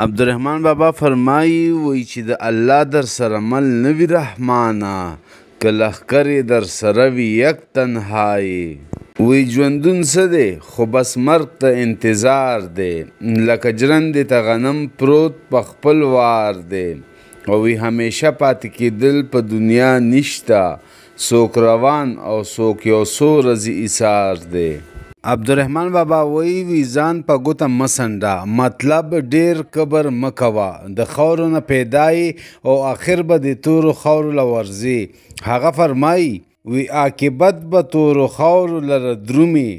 عبدالرحمن بابا فرمایي وایي چې د الله در سره مل نه وي رحمانه، که لښکر یې در سره وي یک تنها یې. وایي ژوندون څه دی، خو بس مرګ ته انتظار دی، لکه ژرندې ته غنم پروت په خپل وار دی. او وایي همیشه پاتې کېدل په دنیا نشته، څوک روان او څوک یو څو ورځې ایثار دی. عبدالرحمن بابا وایي وي ځان په ګوته مه څنډه، مطلب ډېر کبر مه کوه، د خاورو نه پیدا یې او اخر به د تورو خاورو له ورځې. هغه فرمایي وي عاقبت به تورو خاورو لره درومې،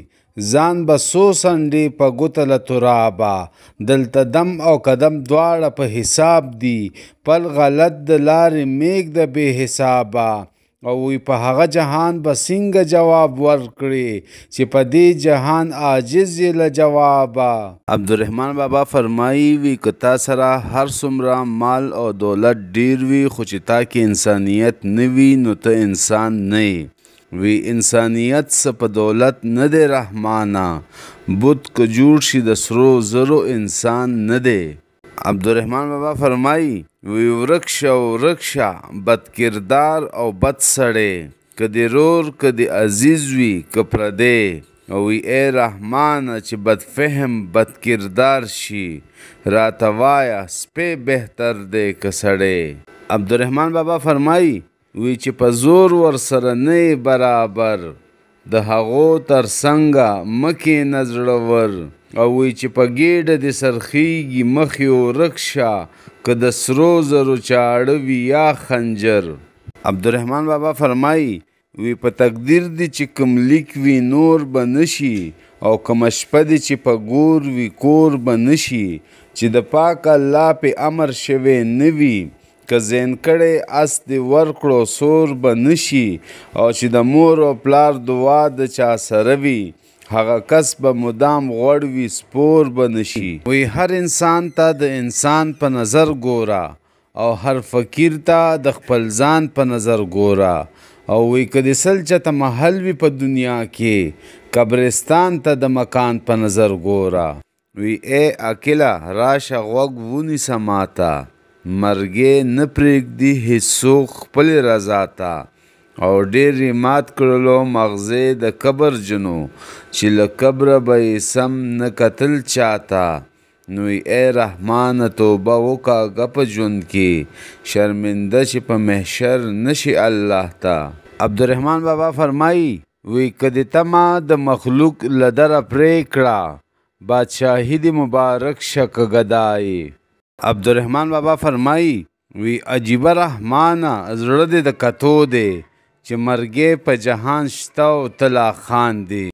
ځان به څو څنډې په ګوته له ترابه، دلته دم او قدم دواړه په حساب دي، پل غلط د لارې مېږده بې حسابه. او وی په هغه جهان به څنګه جواب ورکړي چې په دې جهان عاجز یې له جوابه. عبدالرحمن بابا فرمایي وي که تا سره هر څومره مال او دولت ډیر وي، خو چې تا کې انسانیت نه وي نو ته انسان نه یې. وی انسانیت څه په دولت نه دی رحمانه، بت که جوړ شي د سرو زرو انسان نه دی. عبدالرحمن بابا فرمایي وی ورک شه ورک شه بد کردار او بد سړی، که دې رور که دې عزیز وي که پردی. او وی ای رحمانه چې بد فهم بد کردار شي، راته وایه سپی بهتر دی که سړی. عبدالرحمن بابا فرمایي وی چې په زور ورسره نه یې برابر، د هغو تر څنګه مه کښېنه زړور. او وی چې په ګېډه دې څرخېږي مخ یې ورک شه، که د سرو زرو چاړه وي یا خنجر. عبدالرحمن بابا فرمایي وی په تقدیر دې چې کوم لیک وي نور به نه شي، او کومه شپه دې چې په ګور وي کور به نه شي، چې د پاک الله په امر شوی نه وي، که زین کړی اس دې ورکړو سور به نه شي، او چې د مور او پلار دعا د چا سره وي، هغه کس به مدام غوړ وي سپور به نه شي. وی هر انسان ته د انسان په نظر ګوره، او هر فقیر ته د خپل ځان په نظر ګوره. او وی که د سل چته محل وي په دنیا کې، قبرستان ته د مکان په نظر ګوره. وی ای عاقله راشه غوږ ونیسه ماته، مرګی نه پرېږدي هیڅوک خپلې رضا ته. او ډېر یې مات کړلو مغزې د قبر جنو، چې له قبره به یې سم نه کتل چاته. نو ای رحمانه توبه وکاږه په ژوند کې، شرمنده چې په محشر نشي الله ته. عبدالرحمن بابا فرمایي وی که دې تمه د مخلوق له دره پرې کړه، بادشاهي دې مبارک شه که ګدا یې. عبدالرحمن بابا فرمایي وی عجیبه رحمانه زړه دې د کتو دی، چې مرګی په جهان شته او ته لا خاندې.